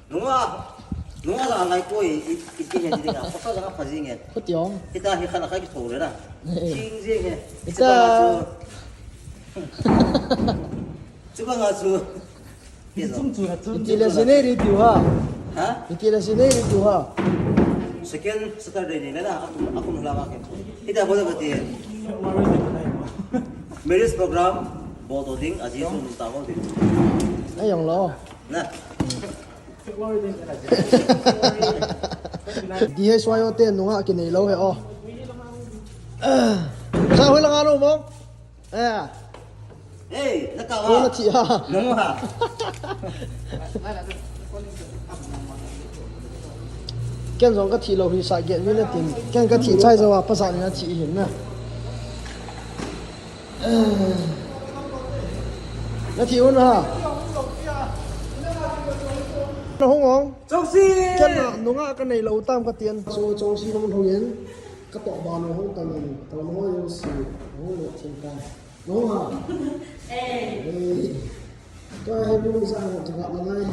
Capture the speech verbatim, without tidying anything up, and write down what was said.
Nunga, nunga la ngai koi, i, i, i, i, i, i, pasa la pha jing e. Khuti ong. Hita hi khala khai ki tho le na. Eh. King jing e. Hita. Chuka nga chu. Chuka nga chu. Chum chu ha, chum. Iti le sine ri tiu ha. Ha? Iti le sine ri tiu ha. Second Saturday ni le na, akum, akum la ma ke. Hita ko le ko ti. Marriage program, bol to ding, aji chu ta ko ding. Ai yong lo. Na. D H Y O te nunga kinei lou he o. Sa hui langa lou mo. Eh. Hey, na ka wa. Ko na thi ha. Nunga. Ken jong ka thi lou hi sa get mi na tin. Ken ka thi chai jawa pa sa ni na thi hin na. Na thi un ha. Na hung ong. Chongsi. Ken na nunga ka nei lou tam ka tian. So Chongsi hung hung yen. Ka to ba no hung tam in. To no yo si. Hung lo thin ka. No ha. Eh. Ka he bu sa ho ka la nai.